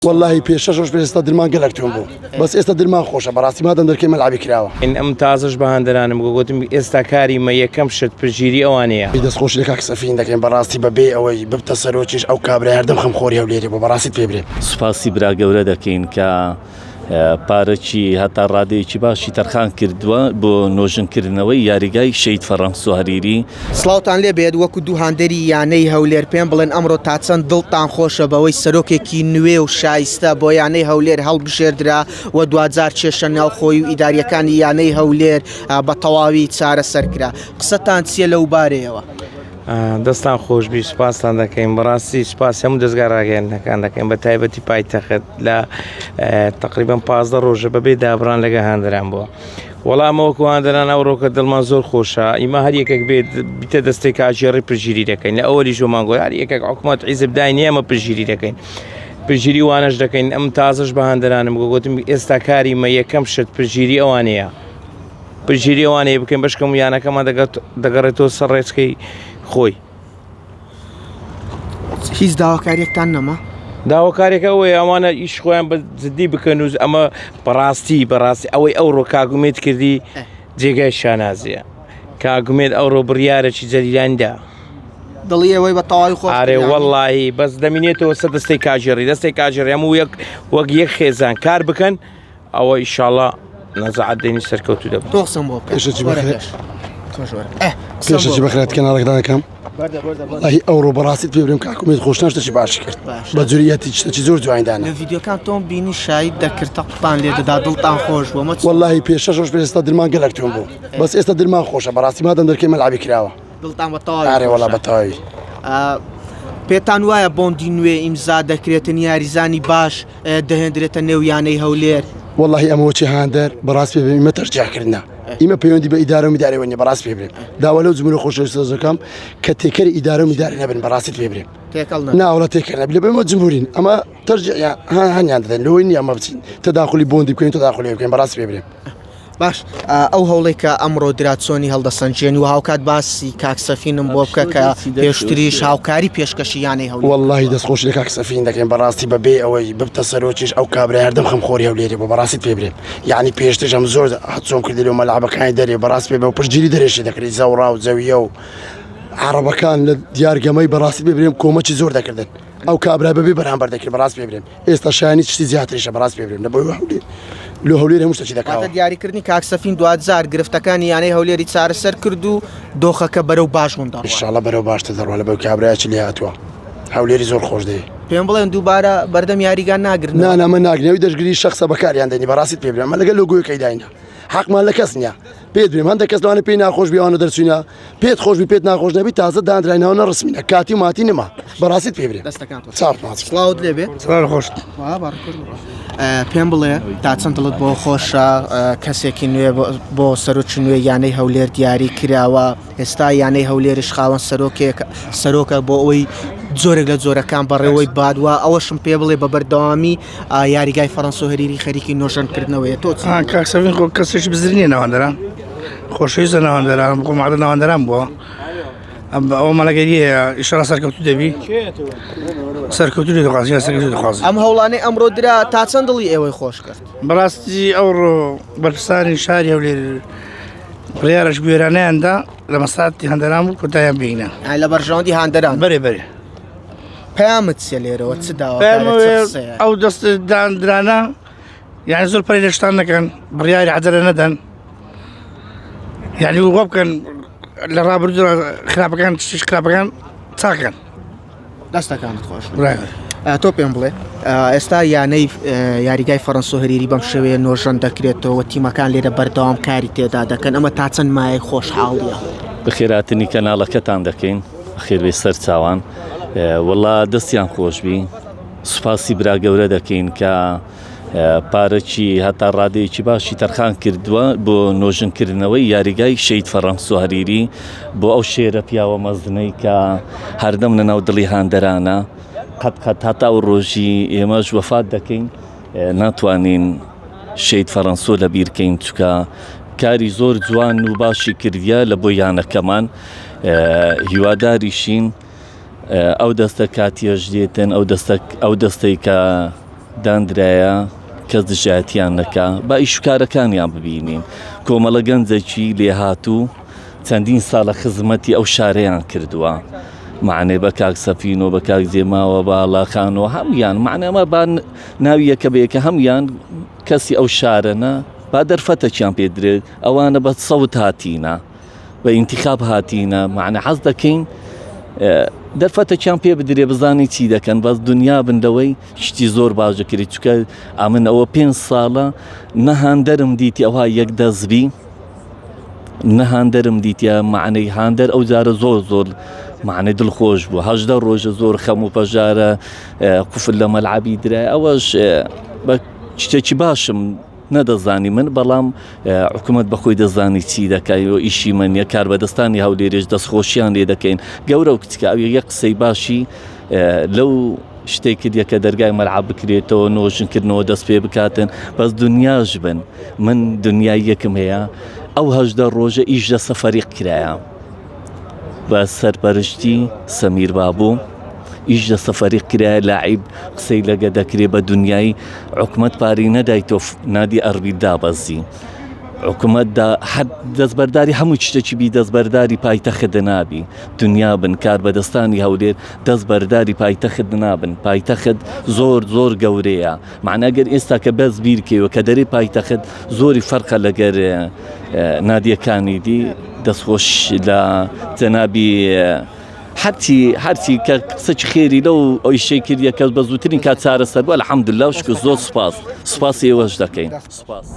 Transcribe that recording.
وەڵاهی پێش شەش ڕۆژ پێش ئێستا درمان گەلەک توند بوو بەس ئێستا درمان خۆشە بەڕاستی مادەم دەرکەی مەلعەبی کراوە. ئەم تازەش بە هاندەرانم گۆ گۆتم ئێستا کاری مە یەکەم شت پشتگیری ئەوانەیە. دەست خۆشی لە کاک سەفین دەکەین بەڕاستی بە بێ ئەوەی ببتە سەرۆکیش ئەو کابرای هەردەم خەمخۆری هەولێری بوو بەڕاستیت پێ برێم. سوپاسی برا گەورە دەکەین کە پارەکی هەتا ڕادەیەکی باشی تەرخان کردووە بۆ نۆژنکردنەوەی یاریگای شەهید فەڕەنسۆ هەریری. سڵاوتان لێ بێت وەکو دوو هاندەری یانەی هەولێر پێم بڵێن ئەمڕۆ تا چەند دڵتان خۆشە بەوەی سەرۆکێکی نوێ و شایستە بۆ یانەی هەولێر هەڵبژێردرا و دواجار کێشە ناوخۆیی و ئیداریەکانی یانەی هەولێر بە تەواوی چارەسەر کرا قسەتان چییە لەو بارەیەوە؟ دەستان خۆشبی سوپاستان دەکەین بەڕاستی سوپاس هەموو دەستگا ڕاگەیاندنەکان دەکەین بە تایبەتی پایتەخت لە تقریبا 15 ڕۆژە بەبێ دابڕان لەگە هاندران بووە وەڵامە وەکو هاندران ئەوڕۆکە دڵمان زۆر خۆشە ئیمە هەر یەکێک بێت بیتە دەستێک کاژێڕی پژیری دەکەین لە ئەوەلی ژۆمان گۆ هەر یەکێک حکوومەت عیزب داین ئێمە پژیری دەکەین پژیری وانەش دەکەین ئەم تازەش بە هاندرانم گۆگوتم ئێستا کاری مە یەکەم شت پژیری ئەوانەیە پشتگیری ئەوانەیە بکەین بەشکەم و یانەکەمان دەگەڕێتەوە سەر ڕێچکەی خۆی. هیچ داواکاریەکتان نەما؟ داواکارێکە ئەوەیە ئەوانە ئیش خۆیان بە جدی بکەن و ئەمە بەڕاستی بەڕاستی ئەوەی ئەوڕۆ کاگومێت کردی جێگای شانازیە کاگومێت ئەوڕۆ بڕیارێکی جەلیلاندا دڵی ئێوەی بە تەواوی خۆش ئارێ وەڵی بەس دەمینێتەوە سەر دەستەی کاژێڕی دەستەی کاژێڕی هەموو یەک وەک یەک خێزان کار بکەن ئەوە ئیشاڵا نەزعات دێنی سەرکەوتوو دەبن. تۆ قسەم بۆ بکە. پێشەکی وەرە بەخێر. پێش. تۆش وەرە. ئێ، قسەم بۆ پێشەکی بکە. بەخێرات کەناڵەکەتان دەکەم. وەڵاهی ئەوڕۆ بەڕاستیت پێ برێم کاک ئومێد خۆشناو شتێکی باشی کرد باشە. بە جوریەتی شتێکی زۆر جوانی دانا. لە ڤیدیۆکان تۆم بینی شایی دەکرد تەقتان لێ دەدا دڵتان خۆش بوو ئەمە چ وەڵاهی پێش شەش ڕۆژ پێش ئێستا درمان گەلەک توند بوو بەس ئێستا درمان خۆشە بەڕاستی مادەم دەرکەی مەلعەبی کراوە. دڵتان بە تەواوی ئارێ وەڵا خۆشە. بە تەواوی. ئا، پێتان وایە بۆندی نوێ ئیمزا دەکرێتن یاریزانی باش دەهێندرێتە نێو یانەی هەولێر. وەڵاهی ئەمە وەچی هاندەر بەڕاست پێ بێ ئیمە تەشجیع کردنە ئیمە پەیوەندی بە ئیدارە و میدارەوە نیە بەڕاست پێ برێم داوا لەو جمهوری خۆشەویستە دەکەم کە تێکەری ئیدارە و میدارە نەبن بەڕاستیت پێ برێم تێکەڵ نەبن نا وەڵا تێکەر نەبن لەبەر ئێمە جمهورین ئەمە تەشجیع هانیان دەدەن لەوەی نیە ئەمە بچین تەداخولی بۆندی بکەین تەداخولی بکەین بەڕاست پێ برێم. باش ئەو هەوڵەی کە ئەمڕۆ درا چۆنی هەڵدەسەنگێنی و هاوکات باسی کاک سەفینم بۆ بکە کە پێشتریش هاوکاری پێشکەشی یانەی هەولێر وەڵاهی دەست خۆشی لە کاک سەفین دەکەین بەڕاستی بە بێ ئەوەی ببتە سەرۆکیش ئەو کابرای هەردەم خەمخۆری هەولێری بوو بەڕاستی پێ برێم یعنی پێشتریش ئەم زۆر هەچۆم کردی لەو مەلعەبەکانی دەرێ بەڕاست پێ بە پشتگیری دەرێشی دەکرد زەوڕا و زەویە و عەڕەبەکان لە دیار گەمەی بەڕاستی پێ برێم کۆمەکی زۆر دەکردن ئەو کابرا بەبێ بەرامبەر دەکرد بەڕاست پێ برێم ئێستا شایانی شتی زیاتریشە بەڕاست پێ برێم لە بۆی هەولێر لۆ هەولێر هەموو شتێکی دەکاوە. واتە دیاریکردنی کاک سەفین دواجار گرفتەکانی یانەی هەولێری چارەسەر کرد و دۆخەکە بەرەو باش بوون دەڕوات. ئیشاڵا بەرەو باشتر دەڕوا لەبەر کابرایەکی لێهاتووە هەولێری زۆر خۆش دەوێ. پێم بڵێن دووبارە بەردەم یاریگا ناگرنەوە؟ نا نا من ناگرین ئەوی دەشگری شەخسە بەکاریان دێنی بەڕاستیت پێ برێم ئەمە لەگەل لۆگۆیەکەی داینە حەقمان لە کەس نییە پێت برێم هەندێک کەس لەوانەیە پێی ناخۆش بی ئەوانە دەرچوینە پێت خۆش بی پێت ناخۆش نەبی تازە دانراین هەوە نەڕسمینە کاتی و ماتی نما بەڕاستیت پێ برێ دەستەکان خۆش چاپ ماچ سڵاوت لێ بێ سڵاو خۆش پێم بڵێ تا چەند دڵت بۆ خۆشە کەسێکی نوێ بۆ سەرۆکی نوێ یانەی هەولێر دیاری کراوە ئێستا یانەی هەولێرش خاوەن سەرۆکێک سەرۆکە بۆ ئەوەی جۆرێک لە جۆرەکان بەڕێوەی بادوە ئەوەشم پێ بڵێ بە بەردەوامی یاریگای فەرەنسۆ هەریری خەریکی نۆژەنکردنەوەیە تۆ چی؟ کاک سەفین خۆ کەسێکی بزر نییە ناوەندەران خۆشەویستە ناوەندەران بۆ مادە ناوەندەران بووە ئەوە مەلەگەریە ئیشەڵا سەرکەوتوو دەبی سەرکەوتوو لێ دەخوازی سەرکەوتوو دەخوازی ئەم هەوڵانەی ئەمڕۆ درا تا چەند دڵی ئێوەی خۆش کرد؟ بەڕاستی ئەوڕۆ بەرپرسانی شاری هەولێر بڕیارش بوێرانەیاندا لە مەساتی هەندەران بوو کۆتاییان بینە لە بەرژەوەندی هاندەران بەرێ بەرێ پەیامت چیە لێرەوە چ داواکارێک چ قسەیەک؟ ئەو دەست داندرانە یعنی زۆر پەری لە شتان نەکەن بڕیاری عەجەلە نەدەن یعنی وە بکەن لە ڕابردوو خراپەکان شتیش خراپەکان چاکەن دەستەکانت خۆش تۆ پێم بڵێ ئێستا یانەی یاریگای فەرەنسۆ هەریری بەم شێوەیە نۆژەن دەکرێتەوە تیمەکان لێرە بەردەوام کاری تێدا دەکەن ئەمە تا چەند مایەی خۆشحاڵیە بەخێراتنی کەناڵەکەتان دەکەین بەخێربێی سەر چاوان وەڵا دەستیان خۆشبی سوپاسی برا گەورە دەکەین کە پارەکی هەتا ڕادەیەکی باشی تەرخان کردووە بۆ نۆژنکردنەوەی یاریگای شەید فەڕەنسۆ هەریری بۆ ئەو شێرە پیاوە مەزنەی کە هەردەم لە ناو دڵی هاندەرانە قەت قەت هەتا ئەو ڕۆژی ئێمەش وەفات دەکەین ناتوانین شەید فەڕەنسۆ لە بیرکەین چکە کاری زۆر جوان و باشی کردیە لە بۆ یانەکەمان هیواداریشین ئەو دەستە کاتیەش دێتن ئەو دەستە ئەو دەستەی کە. داندرایە کەس دژایەتیان نەکا با ئیش و کارەکانیان ببینین کۆمەڵە گەنجێکی لێهاتوو چەندین ساڵە خزمەتی ئەو شارەیان کردووە معنێ بە کاک سەفین و بە کاک جێماوە بە ئاڵاخان و هەمویان معنەمە با ناوی یەکە بە یەکە هەمویان کەسی ئەو شارەنە با دەرفەتەکیان پێ درێت ئەوانە بە سەوت هاتینە بە ئینتیخاب هاتینە معنە حەز دەکەین دەرفەتەکیان پێ بدرێ بزانین چی دەکەن بەس دنیا بن لەوەی شتی زۆر باش دەکرێت چکە ئەمن ئەوە پێ ساڵە نەهاندەرم دیتی ئەوها یەک دەستبی نەهاندەرم دیتە معنەی هاندەر ئەو جارە زۆر زۆر معنی دڵخۆش بوو هەژدە ڕۆژە زۆر خەم و پەژارە قفل لە مەلعبی درای ئەوەش بە شتێکی باشم نەدەزانی من بەڵام حکوومەت بەخۆی دەزانی چی دەکای و ئیشی من یە کار بەدەستانی هەولێرێش دەستخۆشیان لێ دەکەین گەورە و کچکە ئەو یە قسەی باشی لەو شتێک کردە کە دەرگای مەلعب بکرێتەوە نۆژنکردنەوە دەست پێ بکاتن بەس دنیاش بن من دنیای یەکم هەیە ئەو هەژدە ڕۆژە ئیش لە سەفەریق کرایە بە سەرپەرشتی سەمیر بابوو ئیش لە سەفەریق کرایە لاعیب قسەی لەگە دەکرێ بە دنیای حکومەت پاری نەدای تۆ نادی ئەربیل دابەزی حکومەتدا دەستبەرداری هەموو شتێکی بی دەستبەرداری پایتەخت نابی دنیا بن کاربەدەستانی هەولێر دەست بەرداری پایتەخت نابن پایتەخت زۆر زۆر گەورەیە معنی گەر ئێستا کە بەس بیرکەوە کە دەرێ پایتەخت زۆری فەرقە لەگەر نادیەکانی دی دەستخۆش لە جەنابی هەرچی هەرچی کە قسەکی خێری لەو ئەویشەی کردیە کە بە زووترین کات چارەسەر بووە الحمدلله و شکر زۆر سوپاس سوپاسی ئێوەش دەکەین سوپاس.